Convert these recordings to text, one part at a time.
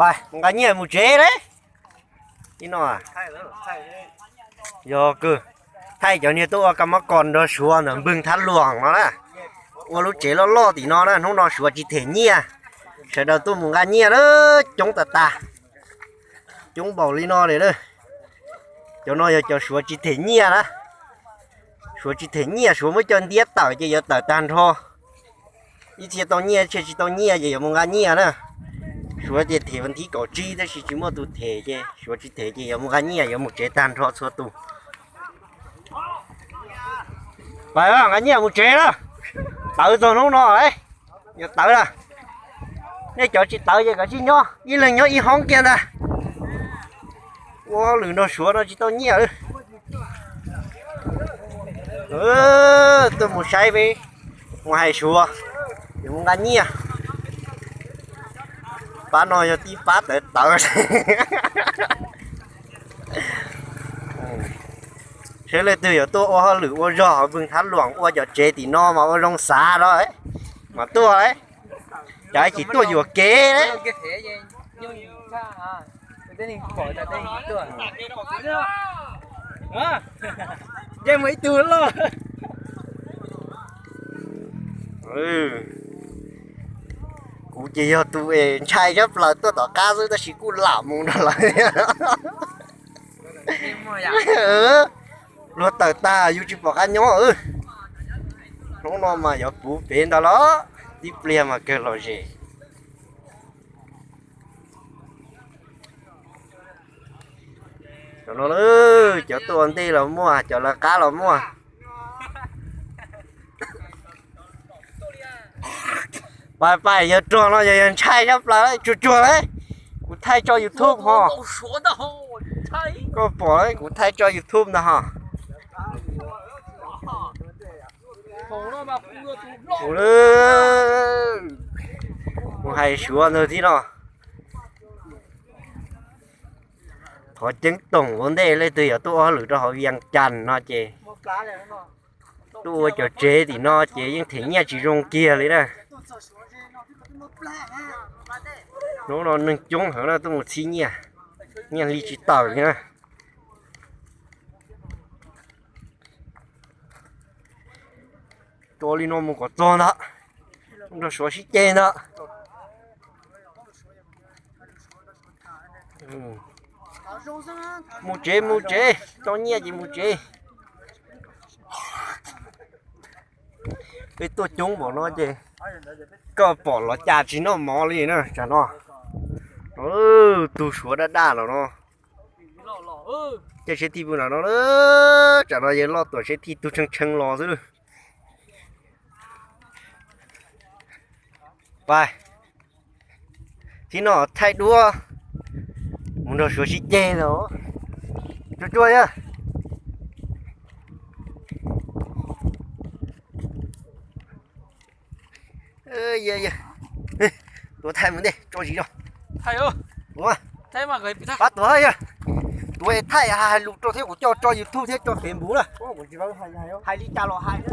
Pais mus nqa nyiaj mus tsev lauj. Ib no yog kws thaij cov niag tuaj ua kab mob kos nrog Suav ntawm npwg Thab Luam no na, ua lub tsev loj loj tim no na. Hnub no Suav tsis them nyiaj, sawv daws tuaj mus nqa nyiaj na, coob tas tas, coob npaum li no li na. Cov no yog cov Suav tsis them nyiaj na. Suav tsis them nyiaj, Suav muab coj ntiab tawm ces yuav tawm tag nrho. Ib txhia tau nyiaj, ib txhia tsis tau nyiaj ces yuav mus nqa nyiaj na. Suav tias them vas thib kaum tsib tab sis tsis muaj tus them ces Suav tsis them ces yuav mus nqa nyiaj yuav mus tsev tag nrho txhua tus. Pais nqa nyiaj mus tsev na. Tawv txog hnub no, yog tawv na. Nej cov tsis tawv ces kov tsij nyob, ib leeg nyob ib hoob kiag ntag. Ua hauj lwm nrog Suav no tsis tau nyiaj. Tuaj mus saib peb, mus hais Suav, yuav mus nqa nyiaj. Pab no yog tib pab tawv tawv. Seb leej twg yuav tuaj ua hauj lwm ua zog hauv npwg Thab Luam ua cov tsev tim no mas ua zoo xav rau mas tuaj, cov tsis tuaj yuam kev. Kuv ces yog tus es ntshai tshaj plaws tuaj tom qab xwb tab sis kuj lam mus nrog lawv. Luag tawm tag yus tsis pom qab nyob. Hnub no mas yuav puv pem ntag los tib pliag mas kawg los zem. Cov no, cov tuaj ua ntej los muaj, cov lawv qab los muaj. Pais pais, yog rog no yog yog ntshai tshaj plaws, tsuag tsuag lauj. Kuv thaij tso YouTube ho. Koj pom kuv thaij tso YouTube ntag ho. Mus hais Suav ntawd thiab no. Thov ceeb toom ua ntej leej twg yuav tuaj ua hauj lwm rau hauv Vias Cas no ces tuaj ua cov tsev tim no ces yeej them nyiaj tsis zoo kiag li na. Hnub no neeg coob heev na, tuaj mus txhib nyiaj, nyiaj li tsis tawm li na. Tua li no mus kom txog ntag, nrog Suav sib ceg ntag. Mus tsev mus tsev, tau nyiaj ces mus tsev. Peb tuaj coob npaum no ces koj pom los cas tsis noj mov li na tsam no. Tug Suav daj daj los no. Caij seb tij pw no no, tsam no yawg loj tuam seb tij tug tshee tshee los xwb. Pais, thib no thaij duab mus nrog Suav sib ceg ntag. Tsuag tsuag yog. Tuav thaij mus ntej tso zis zog. Pab tuav yog. Tuav es thaij hais lus rau thiab kuv coj tso YouTube thiab tso Facebook na. Hais li cas los hais.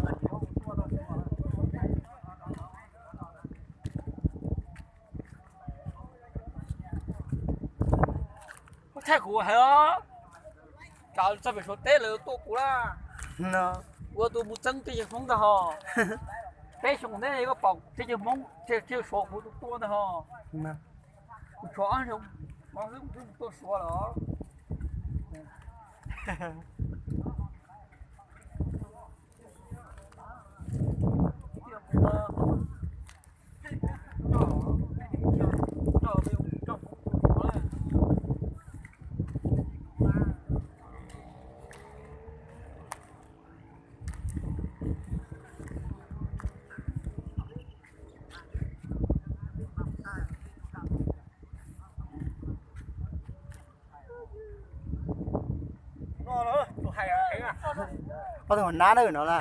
Thaij kuv hais os. Tsam txog pem Suav teb lawv tuaj kuv lawm. Kuv ua tus mus txeeb teb chaws Hmoob ntag ho. Peb xyoo ntawd koj pom teb chaws Hmoob, teb chaws Suav kuv tus tuaj ntag ho. Kuv tshuav ob xyoo hmoov xwb kuv twb mus tuaj Suav lawm. Ob tug hnav na no na.